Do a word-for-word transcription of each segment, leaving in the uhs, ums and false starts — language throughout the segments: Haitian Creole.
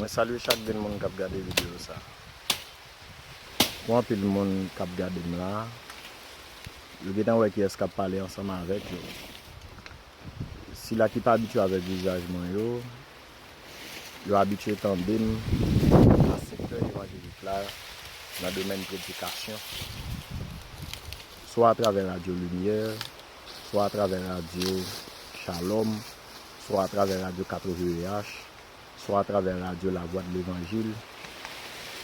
Mwen salye chak grenn moun k ap gade videyo sa. Gon anpil moun k ap gade m la. Yo gentan wè kiyès k ap pale ansanm avèk yo. Sila ki pa abitye avèk vizaj mwen yo, yo abitye tande m nan sektè evanjelik la, nan domèn predikasyon, swa atravè Radyo Limyè, swa atravè Radyo Shalom, swa atravè Radyo katreven V H, swa atravè Radyo Lavwadlevanjil,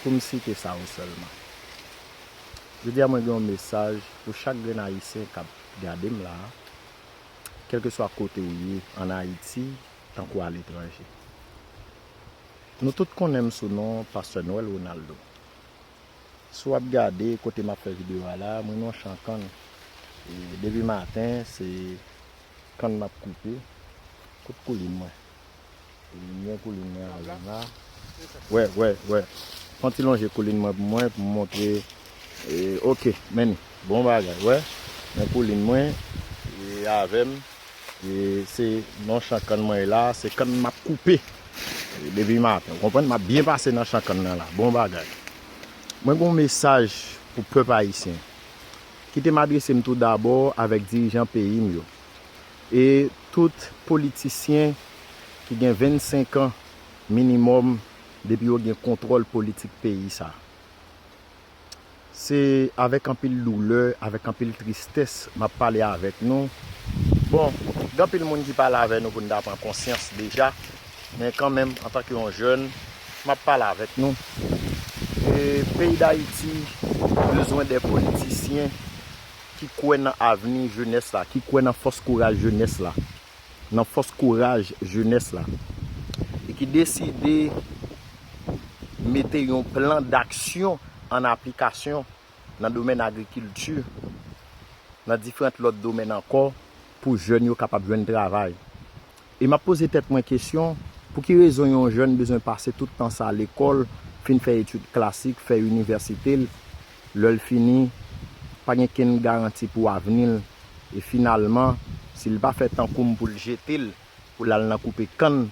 pou m site sa yo sèlman. Jodi a, mwen gen yon mesaj pou chak grenn Ayisyen k ap gade m la, kèlkeswa kote w ye ann Ayiti, tankou aletranje. Nou tout konnen m sou non Pastè Noël Ronaldo. Si w ap gade kote m ap fè videyo a la, mwen nan chan kann. E depi maten, se kann m ap koupe. Kot koulin mwen? E m gen koulin mwen avè m la. Wè, wè, wè. Fè yon ti lonje koulin mwen pou mwen, pou m montre. E, oke, men ni. Bon bagay, wè. Men koulin mwen, e avè m. E se nan chan kann mwen ye la, se kann m ap koupe. E depi maten, ou konprann, m ap byen pase nan chan kann nan la. Bon bagay. Mwen gen yon mesaj pou pèp ayisyen. Kite m adrese m tou dabò avèk dirijan peyi m yo. E tout politisyen ki gen vennsenk an minimòm depi yo gen kontwòl politik peyi sa. Se avèk anpil doulè, avèk anpil tristès m ap pale avèk nou. Bon, gen anpil moun ki pale avè nou pou n ta pran konsyans deja, men kanmenm, antanke yon jèn, m ap pale avèk nou. E peyi Dayiti bezwen de politisyen ki kwè nan avni jenès la, ki kwè nan fòs kouraj jenès la, nan fòs kouraj jenès la, e ki deside mete yon plan daksyon an aplikasyon nan domèn agrikilti, nan diferan lòt domèn ankò, pou jèn yo kapab jwenn travay. E m ap poze tèt mwen kesyon, pou ki rezon yon jèn bezwen pase tout tan sa lekòl, fin fè etid klasik, fè inivèsite l, lè l fini, pa gen kenn garanti pou avni l, e finalman, si l pa fè tankou m pou l jete l, pou l al nan koupe kann,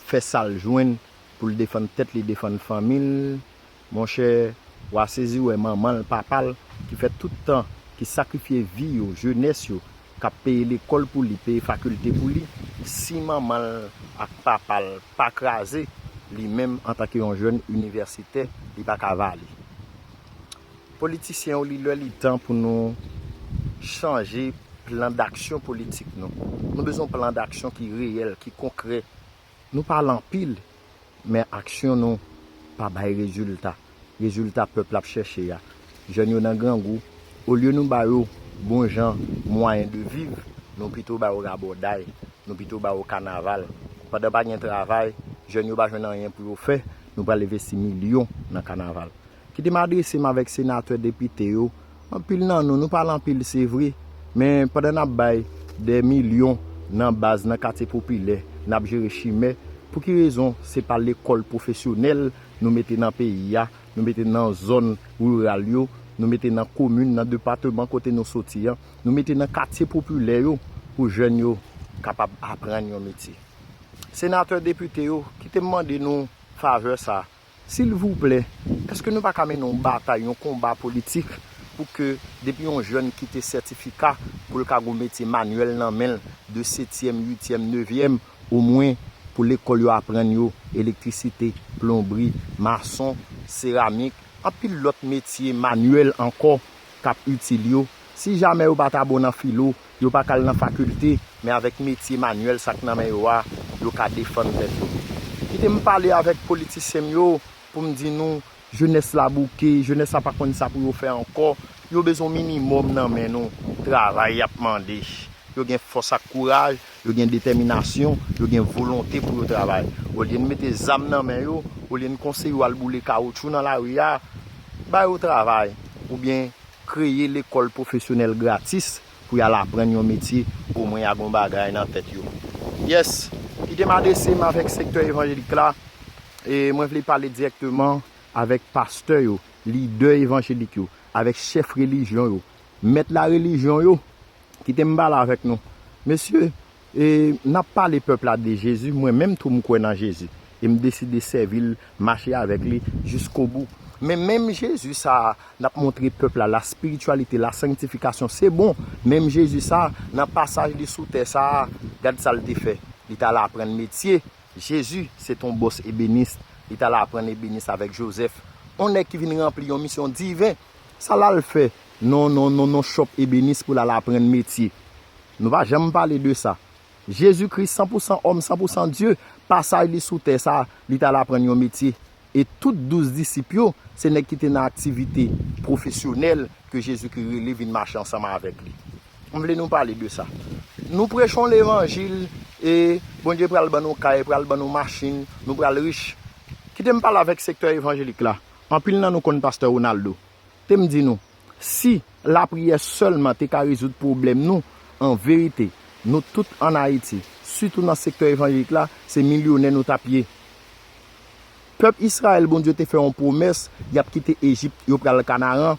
fè sa l jwenn, pou l defann tèt li, defann fanmi l, monchè, w a sezi wè manman l, papa l, ki fè tout tan, ki sakrifye vi yo, jenès yo, k ap peye lekòl pou li, peye fakilte pou li, si manman l ak papa l pa kraze, li menm, antanke yon jèn inivèsitè, li pa ka vale. Politisyen yo, li lè li tan pou nou chanje plan daksyon politik nou. Nou bezwen yon plan daksyon ki reyèl, ki konkrè. Nou pale anpil, men aksyon nou pa bay rezilta. Rezilta pèp la ap chèche a. Jèn yo nan grangou. Olye nou ba yo bon jan mwayen de viv, nou pito ba yo rabòday, nou pito ba yo kanaval. Pandan pa gen travay, jèn yo pa jwenn anyen pou yo fè, nou pral envesti milyon nan kanaval. Kite m adrese m avèk senatè, depite yo. Anpil nan nou, nou pale anpil, se vre, men pandan n ap bay dè milyon nan baz, nan katye popilè, n ap jere chimè, pou ki rezon se pa lekòl pwofesyonèl nou mete nan peyi a, nou mete nan zòn riral yo, nou mete nan komin, nan depatman kote nou soti an, nou mete nan katye popilè yo pou jèn yo kapab aprann yon metye? Senatè, depite yo, kite m mande nou favè sa a. Silvouplè, èske nou pa ka mennen yon batay, yon konba politik pou ke depi yon jèn kite sètifika pou l ka gen yon metye manyèl nan men l de setyèm, uityèm, nevyèm, omwen pou lekòl yo aprann yo elektrisite, plonbri, mason, seramik, anpil lòt metye manyèl ankò k ap itil yo. Si jamè yo pa ta bon nan filo, yo pa ka al nan fakilte, men avèk metye manyèl sa k nan men yo a, yo ka defann tèt yo. Kite m pale avèk politisyen m yo pou m di nou, jenès la bouke, jenès la pa konn sa pou yo fè ankò. Yo bezwen yon minimòm nan men nou. Travay y ap mande. Yo gen fòs ak kouraj, yo gen detèminasyon, yo gen volonte pou yo travay. Olye n mete zam nan men yo, olye n konseye yo al boule kawotchou nan lari a, ba yo travay, oubyen kreye lekòl pwofesyonèl gratis pou y al aprann yon metye, omwen y a gen yon bagay nan tèt yo. Yes, kite m adrese m avèk sektè evanjelik la, e mwen vle pale dirèkteman avèk pastè yo, lidè evanjelik yo, avèk chèf relijyon yo, mèt larelijyon yo. Kite m pale avèk nou. Mesye, e, n ap pale pèp la de Jezi, mwen menm tou m kwè nan Jezi. e m deside sèvi l, mache avèk li jiskobou. Men menm Jezi sa a, n ap montre pèp la, la spirityalite, la sanktifikasyon, se bon. Menm Jezi sa a, nan pasaj li sou tè sa a, gad sa l te fè. Li t al aprann metye. Jezi, se t on bòs ebenis. Li t al aprann ebenis avèk Jozèf. On nèg ki vin ranpli yon misyon diven. Sa l al fè? Non, non, non, non, chòp ebenis pou l al aprann metye. Nou pa janm pale de sa. Jezi Kris, san pou san òm, san pou san Dye, pasaj li sou tè sa a, li t al aprann yon metye. E tout douz disip yo, se nèg ki te nan aktivite pwofesyonèl ke Jezikri rele vin mache ansanm avèk li. M vle nou pale de sa. Nou preche yon levanjil e Bondye pral ban nou kay, pral ban nou machin, nou pral rich. Kite m pale avèk sektè evanjelik la. Anpil nan nou konn pastè Ronaldo. Te m di nou, si lapriyè sèlman te ka rezoud pwoblèm nou, an verite, nou tout ann Ayiti, sitou nan sektè evanjelik la, se milyonè nou t ap ye. Pèp Izrayèl, Bondye te fè yon pwomès, y ap kite Ejip, yo pral Kanaran.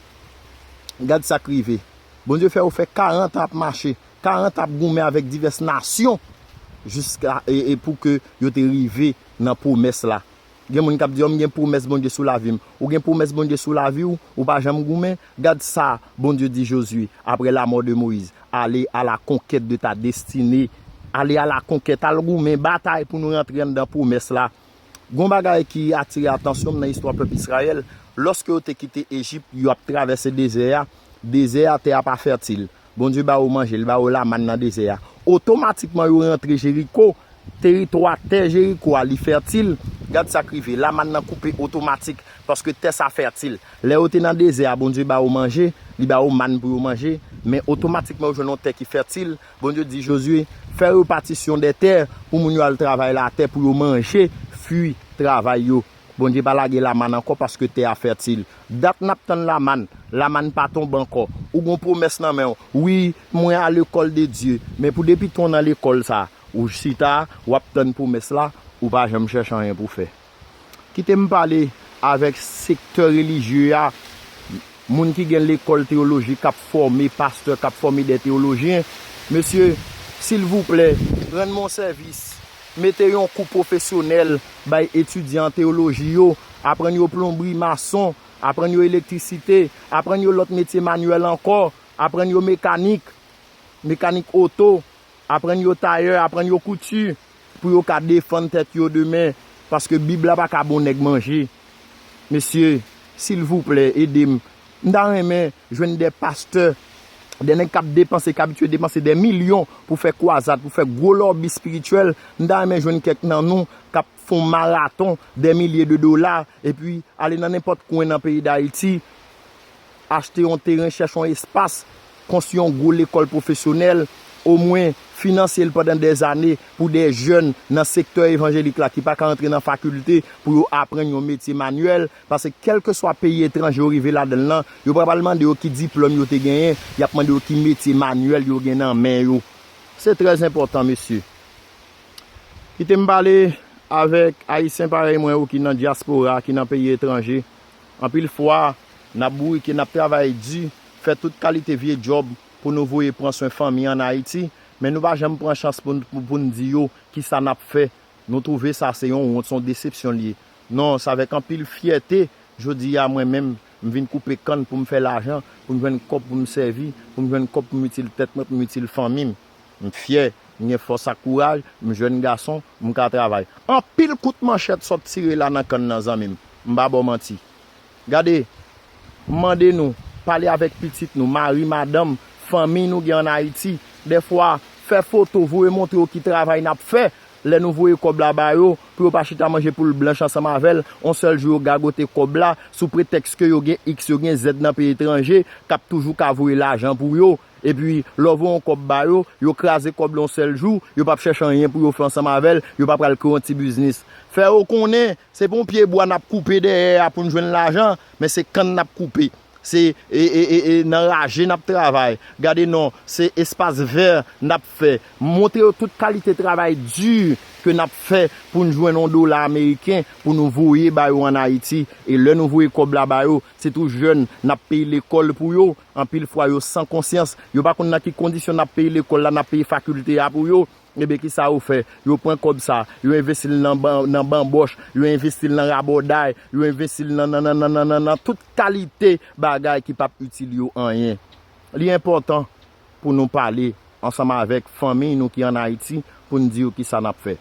Gad sa k rive. Bondye fè yo fè karant an ap mache, karant an ap goumen avèk divès nasyon, jiska, e, e pou ke yo te rive nan pwomès la. Gen moun k ap di, "Ò, m gen pwomès Bondye sou lavi m." Ou gen pwomès Bondye sou lavi w, ou pa janm goumen? Gad sa Bondye di Jozye, après la mort de Moïse, "Allez à la conquête de ta destinée." Allez à la conquête, al goumen, batay pou nou rantre anndan pwomès la. Gon bagay ki atire atansyon m nan istwa pèp Izrayèl, lòske yo te kite Ejip, yo ap travèse dezè a, dezè a, tè a pa fètil. Bondye ba yo manje, li ba yo lamann nan dezè a. Otomatikman, yo rantre Jeriko, teritwa tè Jeriko a, li fètil. Gad sa k rive, lamann nan koupe otomatik, paske tè sa fètil. Lè yo te nan dezè a, Bondye ba yo manje, li ba yo mann pou yo manje, men otomatikman yo jwenn yon tè ki fètil. Bondye di Jozye, "Fè repatisyon dè tè pou moun yo al travay latè, pou yo manje fwi travay yo." Bondye pa lage lamann ankò paske tè a fètil. Dat n ap tann lamann, lamann pa tonbe ankò. Ou gon pwomès nan men w. Wi, mwen a l'école de Dieu. Men pou depi tan w nan lekòl sa, ou chita, w ap tann pwomès la, ou pa janm chèche anyen pou fè. Kite m pale avèk sektè relijye a, moun ki gen lekòl teyoloji k ap fòme pastè, k ap fòme de teyolojyen. Mesye, silvouplè, rann mwen yon sèvis. Mete yon kou pwofesyonèl bay etidyan an teyoloji yo, aprann yo plonbri, mason, aprann yo elektrisite, aprann yo lòt metye manyèl ankò, aprann yo mekanik, mekanik oto, aprann yo tayè, aprann yo kouti, pou yo ka defann tèt yo demen, paske Bib la pa ka ba yon nèg manje. Mesye, silvouplè, ede m. M ta renmen jwenn de pastè, de nèg k ap depanse, k abitye depanse de milyon pou fè kwazad, pou fè gwo lòbi espirityèl. M ta renmen jwenn kèk nan nou k ap fè yon maraton de milye de dola, epi ale nan nenpòt kwen nan peyi Dayiti, achte yon teren, chèche yon espas, konstwi yon gwo lekòl pwofesyonèl, omwen finanse l pandan dèzane pou de jèn nan sektè evanjelik la ki pa ka antre nan fakilte pou yo aprann yon metye manyèl, paske kèlkeswa peyi etranje yo rive ladan l lan, yo pa pral mande yo ki diplòm yo te genyen, y ap mande yo ki metye manyèl yo gen nan men yo. Se trè enpòtan, mesye. Kite m pale avèk Ayisyen parèy mwen ou ki nan dyaspora, ki nan peyi etranje. Anpil fwa, n ap bourike, n ap travay di, fè tout kalite vye djòb pou nou voye pran swen fanmi ann Ayiti, men nou pa janm pran chans pou n, pou, pou n di yo kisa n ap fè. Nou twouve sa se yon wont, se yon desepsyon l ye. Non, se avèk anpil fyète, jodi a, mwen menm, m vin koupe kann pou m fè lajan, pou m jwenn kòb pou m sèvi, pou m jwenn kòb pou m itil tèt mwen, pou m itil fanmi m. M fyè, m gen fòs ak kouraj, m jèn gason, m ka travay. Anpil kout manchèt sot tire la nan kann nan, zanmi m. M pa ba w manti. Gade, m mande nou, pale avèk pitit nou, mari, madanm, fanmi nou gen ann Ayiti. Dèfwa, fè foto, voye montre yo ki travay n ap fè. Lè nou voye kòb la ba yo, pou yo pa chita manje poul blanch ansanm avè l, on sèl jou yo gagote kòb la, sou pretèks ke yo gen iks, yo gen zèd nan peyi etranje, k ap toujou ka voye lajan pou yo. Epi, lè w voye yon kòb ba yo, yo kraze kòb la yon sèl jou, yo p ap chèche anyen pou yo fè ansanm avè l, yo pa pral kreye yon ti biznis. Fè yo konnen, se pa yon pye bwa n ap koupe dèyè a pou n jwenn lajan, men se kann n ap koupe. Se, e, e, e, e, nan raje n ap travay. Gade non, se espas vè n ap fè. Montre yo tout kalite travay di ke n ap fè pou n jwenn yon dola ameriken pou nou voye ba yo ann Ayiti. E lè nou voye kòb la ba yo, se tou jèn n ap peye lekòl pou yo. Anpil fwa, yo san konsyans. Yo pa konn nan ki kondisyon n ap peye lekòl la, n ap peye fakilte a pou yo. Ebyen, kisa yo fè? Yo pran kòb sa, yo envesti l nan ban, nan banbòch, yo envesti l nan rabòday, yo envesti l nan, nan, nan, nan, nan, nan, nan tout kalite bagay ki p ap itil yo anyen. Li enpòtan pou nou pale ansanm avèk fanmi nou ki ann Ayiti pou n di yo kisa n ap fè.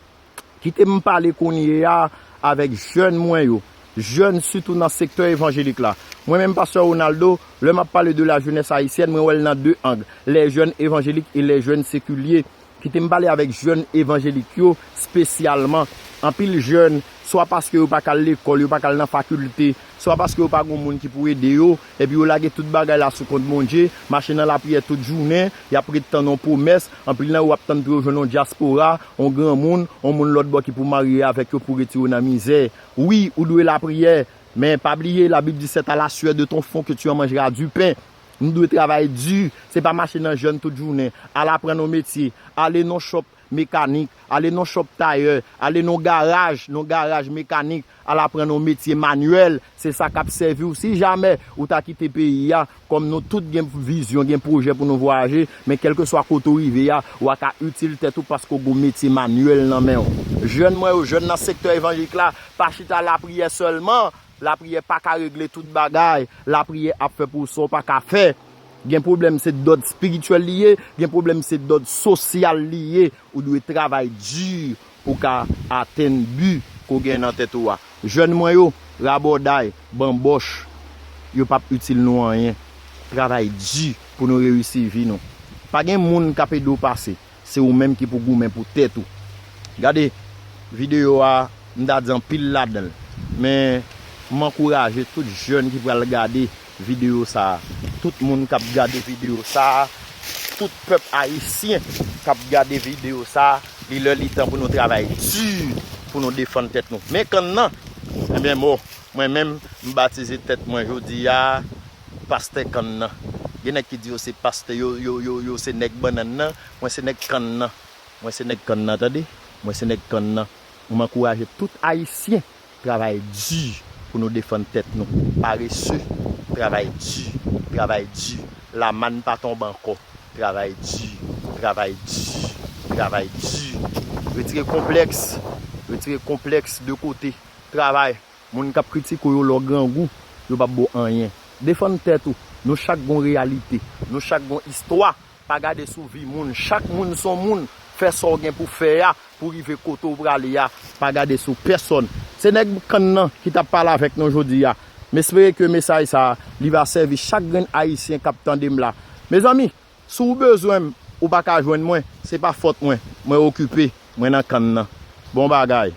Kite m pale kounye a avèk jèn mwen yo, jèn sitou nan sektè evanjelik la. Mwen menm, Pastè Ronaldo, lè m ap pale de la jeunesse haïtienne, mwen wè l nan de ang, les jeunes évangéliques et les jeunes séculiers. Kite m pale avèk jèn evanjelik yo espesyalman. Anpil jèn, swa paske yo pa ka al lekòl, yo pa ka al nan fakilte, swa paske yo pa gen moun ki pou ede yo, epi yo lage tout bagay la sou kont Bondye, mache nan lapriyè tout jounen, y ap ret tann yon pwomès, anpil nan yo ap tann pou yo jwenn yon dyaspora, yon granmoun, yon moun lòt bò ki pou marye avèk yo pou retire yo nan mizè. Wi, ou dwe lapriyè, men pa bliye, Labib di, c'est à la sueur de ton front que tu en mangeras du pain. Nou dwe travay di, se pa mache nan jèn tout jounen, al aprann yon metye, ale nan shop mekanik, ale nan shop tayè, ale nan garaj, nan garaj mekanik, al aprann yon metye manyèl, se sa k ap sèvi w. Si jamè ou ta kite peyi a, kòm nou tout gen vizyon, gen pwojè pou nou vwayaje, men kèlkeswa kote w rive a, w a ka itil tèt ou paske w gen yon metye manyèl nan men w. Jèn mwen yo, jèn nan sektè evanjelik la, pa chita lapriyè sèlman. Lapriyè pa ka regle tout bagay. Lapriyè ap fè pou w sa w pa ka fè. Gen pwoblèm se dòd espirityèl li ye, gen pwoblèm se dòd sosyal li ye. Ou dwe travay di pou w ka atenn bi ke w gen nan tèt ou a. Jèn mwen yo, rabòday, banbòch, yo p ap itil nou anyen. Travay di pou nou reyisi vi nou. Pa gen moun k ap ede w pase. Se ou menm ki pou goumen pou tèt ou. Gade videyo a, m ta di anpil ladan l. Men, m ankouraje tout jèn ki pral gade videyo sa a. Tout moun k ap gade videyo sa a. Tout pèp ayisyen k ap gade videyo sa a. Li lè li tan pou nou travay di, pou nou defann tèt nou. Men kann nan, ebyen, bon, mwen menm, m batize tèt mwen jodi a, pastè kann nan. Gen nèg ki di yo se pastè, yo, yo, yo, yo se nèg bannann nan, mwen se nèg kann nan. Mwen se nèg kann nan, tande. Mwen se nèg kann nan. M ankouraje tout ayisyen travay di pou nou defann tèt nou. Parese, travay di, travay di. Lamann pa tonbe ankò. Travay di, travay di, travay di. Retire konplèks, retire konplèks de kote. Travay. Moun k ap kritike w yo lè w grangou, yo p ap ba w anyen. Defann tèt ou. Nou chak gon reyalite. Nou chak gon istwa. Pa gade sou vi moun. Chak moun s on moun. Fè sa w gen pou fè a pou rive kote w prale a. Pa gade sou pèsòn. Se nèg kann nan ki t ap pale avèk nou jodi a. M espere ke mesaj sa a, li va sèvi chak grenn ayisyen k ap tande m la. Mezanmi, si w bezwen m, ou pa ka jwenn mwen, se pa fòt mwen. Mwen okipe. Mwen nan kann nan. Bon bagay.